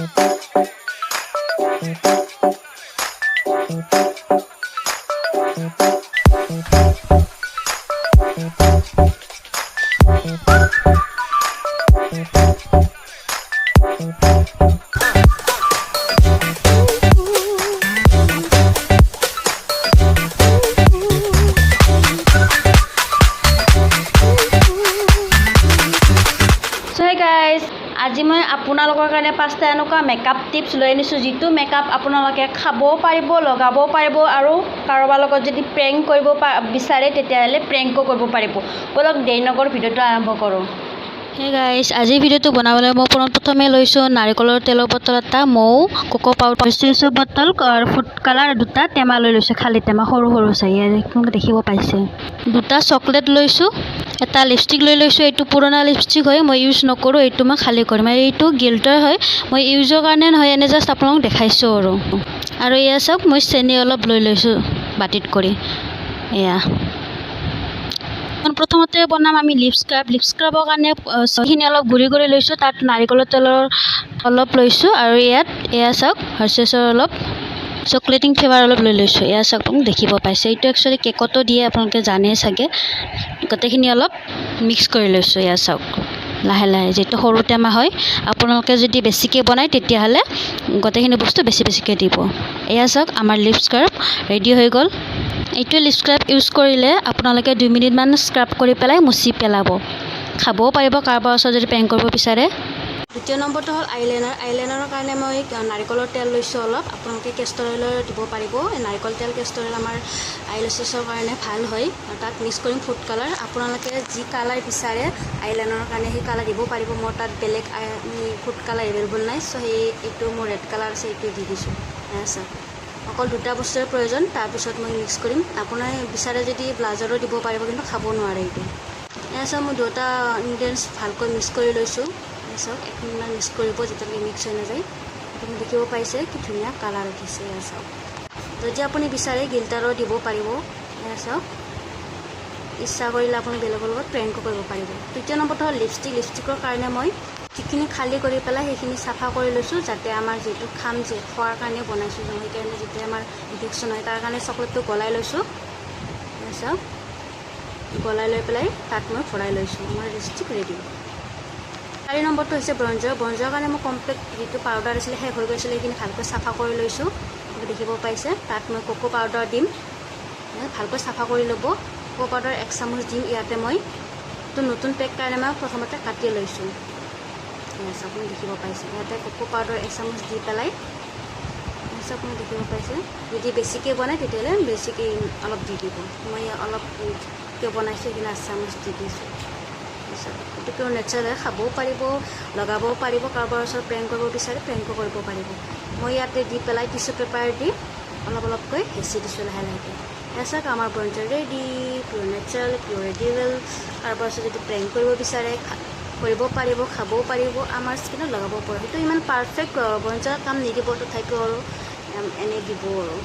চ' hey guys, আজি মই আপোনালোকৰ কাৰণে পাঁচটা এনেকুৱা মেকআপ টিপছ লৈ আনিছোঁ, যিটো মেকআপ আপোনালোকে খাবও পাৰিব, লগাবও পাৰিব আৰু কাৰোবাৰ লগত যদি প্ৰেংক কৰিব বিচাৰে, তেতিয়াহ'লে প্ৰেংকো কৰিব পাৰিব। ব'লক, দেৰি নকৰোঁ, ভিডিঅ'টো আৰম্ভ কৰোঁ। হে গাইজ, আজিৰ ভিডিঅ'টো বনাবলৈ মই পোনপ্ৰথমে লৈছোঁ নাৰিকলৰ তেলৰ বটল এটা, মৌ, কক' পাউডাৰ, চুইচৰ বটল আৰু ফুড কালাৰ, দুটা টেমা লৈ লৈছোঁ, খালী টেমা, সৰু সৰু চাই আপোনালোকে দেখিব পাইছে। দুটা চকলেট লৈছোঁ, এটা লিপষ্টিক লৈ লৈছোঁ। এইটো পুৰণা লিপষ্টিক হয়, মই ইউজ নকৰোঁ, এইটো মই খালী কৰিম। আৰু এইটো গিল্টাৰ হয়, মই ইউজৰ কাৰণে নহয়, এনে জাষ্ট আপোনালোকক দেখাইছোঁ। আৰু আৰু এয়া চাওক, মই চেনি অলপ লৈ লৈছোঁ বাতিত কৰি। এয়া প্ৰথমতে বনাম আমি লিপ স্ক্ৰাব। লিপ স্ক্ৰাবৰ কাৰণে সেইখিনি অলপ গুড়ি কৰি লৈছোঁ। তাত নাৰিকলৰ তেলৰ অলপ লৈছোঁ আৰু ইয়াত এয়া চাওক, হাৰ্চেছৰ অলপ চকলেটিং ফ্লেভাৰ অলপ লৈ লৈছোঁ। এয়া চাওক, আপুনি দেখিব পাইছে, এইটো একচুৱেলি কেকতো দিয়ে, আপোনালোকে জানেই চাগে। গোটেইখিনি অলপ মিক্স কৰি লৈছোঁ। এয়া চাওক, লাহে লাহে, যিটো সৰু টেমা হয়, আপোনালোকে যদি বেছিকৈ বনায়, তেতিয়াহ'লে গোটেইখিনি বস্তু বেছি বেছিকৈ দিব। এয়া চাওক, আমাৰ লিপ স্ক্ৰাব ৰেডি হৈ গ'ল। এইটো লিপ স্ক্ৰাব ইউজ কৰিলে আপোনালোকে 2 মিনিটমান স্ক্ৰাব কৰি পেলাই মুচি পেলাব। খাবও পাৰিব কাৰোবাৰ ওচৰত যদি প্ৰেংক কৰিব বিচাৰে। দ্বিতীয় নম্বৰটো হ'ল আইলাইনাৰ। আইলাইনাৰৰ কাৰণে মই নাৰিকলৰ তেল লৈছোঁ অলপ। আপোনালোকে কেষ্টৰ অইলো দিব পাৰিব। নাৰিকল তেল, কেষ্টৰ অইল আমাৰ আইলেছেছৰ কাৰণে ভাল হয়। আৰু তাত মিক্স কৰিম ফুড কালাৰ। আপোনালোকে যি কালাৰ বিচাৰে আইলাইনাৰৰ কাৰণে, সেই কালাৰ দিব পাৰিব। মোৰ তাত বেলেগ ফুড কালাৰ এভেইলেবল নাই, চ' সেই এইটো মোৰ ৰেড কালাৰ আছে, এইটো দি দিছোঁ। আচ্ছা, অকল দুটা বস্তুৰে প্ৰয়োজন। তাৰপিছত মই মিক্স কৰিম। আপোনাৰ বিচাৰে যদি ব্লাছাৰো দিব পাৰিব, কিন্তু খাব নোৱাৰে এইটো। এয়া চাওক, মই দুটা ইনগ্ৰেডিয়েণ্টছ ভালকৈ মিক্স কৰি লৈছোঁ। এয়া চাওক, এক মিনিটমান মিক্স কৰিব, যেতিয়ালৈকে মিক্স হৈ নাযায়। আপুনি দেখিব পাইছে কি ধুনীয়া কালাৰ উঠিছে। এয়া চাওক, যদি আপুনি বিচাৰে গিল্টাৰো দিব পাৰিব। এয়া চাওক, ইচ্ছা কৰিলে আপুনি বেলেগৰ লগত প্ৰেংকো কৰিব পাৰিব। তৃতীয় নম্বৰটো হ'ল লিপষ্টিক। লিপষ্টিকৰ কাৰণে মই যিখিনি খালী কৰি পেলাই সেইখিনি চাফা কৰি লৈছোঁ, যাতে আমাৰ যিটো খাম যে খোৱাৰ কাৰণে বনাইছোঁ, সেইকাৰণে যেতিয়া আমাৰ ইনফেকশ্যন হয়, তাৰ কাৰণে চকলেটটো গলাই লৈছোঁ। এয়া চাওক, গলাই লৈ পেলাই তাত মই ভৰাই লৈছোঁ। আমাৰ লিপষ্টিক ৰেডি। চাৰি নম্বৰটো হৈছে ব্ৰঞ্জাৰ। ব্ৰঞ্জাৰৰ কাৰণে মই কমপ্লেক্ট যিটো পাউডাৰ আছিলে, শেষ হৈ গৈছিলে, সেইখিনি ভালকৈ চাফা কৰি লৈছোঁ, আপুনি দেখিব পাইছে। তাত মই কক' পাউডাৰ দিম। ভালকৈ চাফা কৰি ল'ব। কক' পাউডাৰ এক চামুচ দিম ইয়াতে মই। এইটো নতুন পেক কাৰণে মই প্ৰথমতে কাটি লৈছোঁ। আপুনি দেখিব পাইছে, ইয়াতে কক' পাউডাৰ এক চামুচ দি পেলাই, আপুনি দেখিব পাইছে। যদি বেছিকৈ বনায়, তেতিয়াহ'লে বেছিকৈ অলপ দি দিব। মই অলপকৈ বনাইছোঁ, সেইকাৰণে আধা চামুচ দি দিছোঁ। তাৰপিছত এইটো পিয়'ৰ নেচাৰেল হয়, খাবও পাৰিব, লগাবও পাৰিব, কাৰোবাৰ ওচৰত প্ৰেংক কৰিব বিচাৰে, প্ৰেংকো কৰিব পাৰিব। মই ইয়াতে দি পেলাই টিচু পেপাৰ দি অলপ অলপকৈ হেঁচি দিছোঁ লাহে লাহেকৈ। এয়া চাওক, আমাৰ ব্ৰঞ্জাৰ ৰেডি, পিয়'ৰ নেচাৰেল, পিয়'ৰ এডিবল। কাৰোবাৰ ওচৰত যদি প্ৰেংক কৰিব বিচাৰে, কৰিব পাৰিব, খাবও পাৰিব, আমাৰ স্কিনত লগাব পাৰিব। সেইটো ইমান পাৰফেক্ট ব্ৰঞ্জাৰ কাম নিদিব, তথাপিও আৰু এনেই দিব। আৰু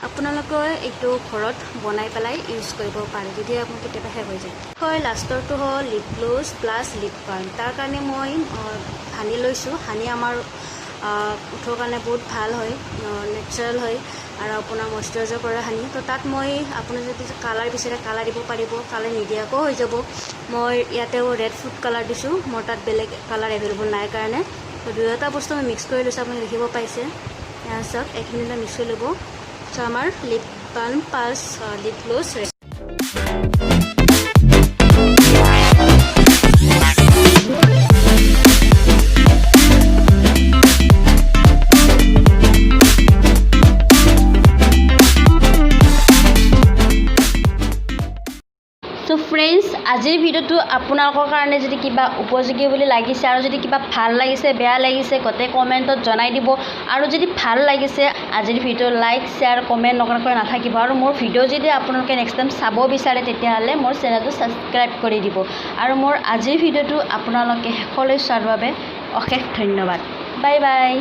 আপোনালোকে এইটো ঘৰত বনাই পেলাই ইউজ কৰিব পাৰে, যদি আপোনাৰ কেতিয়াবা শেষ হৈ যায়। হয়, লাষ্টৰটো হ'ল lip gloss plus lip balm। তাৰ কাৰণে মই হানি লৈছোঁ। হানি আমাৰ ওঠৰ কাৰণে বহুত ভাল হয়, নেচাৰেল হয় আৰু আপোনাৰ মইশ্চাৰাইজাৰ কৰে হানি। তো তাত মই, আপুনি যদি কালাৰ বিচাৰে, কালাৰ দিব পাৰিব, কালাৰ নিদিয়াকৈও হৈ যাব। মই ইয়াতেও ৰেড ফুড কালাৰ দিছোঁ, মোৰ তাত বেলেগ কালাৰ এভেইলেবল নাই কাৰণে। তো দুয়োটা বস্তু মই মিক্স কৰি লৈছোঁ, আপুনি দেখিব পাইছে। এয়া চাওক, এক মিনিটমান মিক্স কৰি ল'ব। চ' আমাৰ lip balm plus lip gloss ready। So friends, আজিৰ ভিডিঅ'টো আপোনালোকৰ কাৰণে যদি কিবা উপযোগী বুলি লাগিছে আৰু যদি কিবা ভাল লাগিছে, বেয়া লাগিছে, গোটেই কমেণ্টত জনাই দিব। আৰু যদি ভাল লাগিছে আজিৰ ভিডিঅ', লাইক, শ্বেয়াৰ, কমেণ্ট নকৰাকৈ নাথাকিব। আৰু মোৰ ভিডিঅ' যদি আপোনালোকে নেক্সট টাইম চাব বিচাৰে, তেতিয়াহ'লে মোৰ চেনেলটো ছাবস্ক্ৰাইব কৰি দিব। আৰু মোৰ আজিৰ ভিডিঅ'টো আপোনালোকে শেষলৈ চোৱাৰ বাবে অশেষ ধন্যবাদ। Bye bye.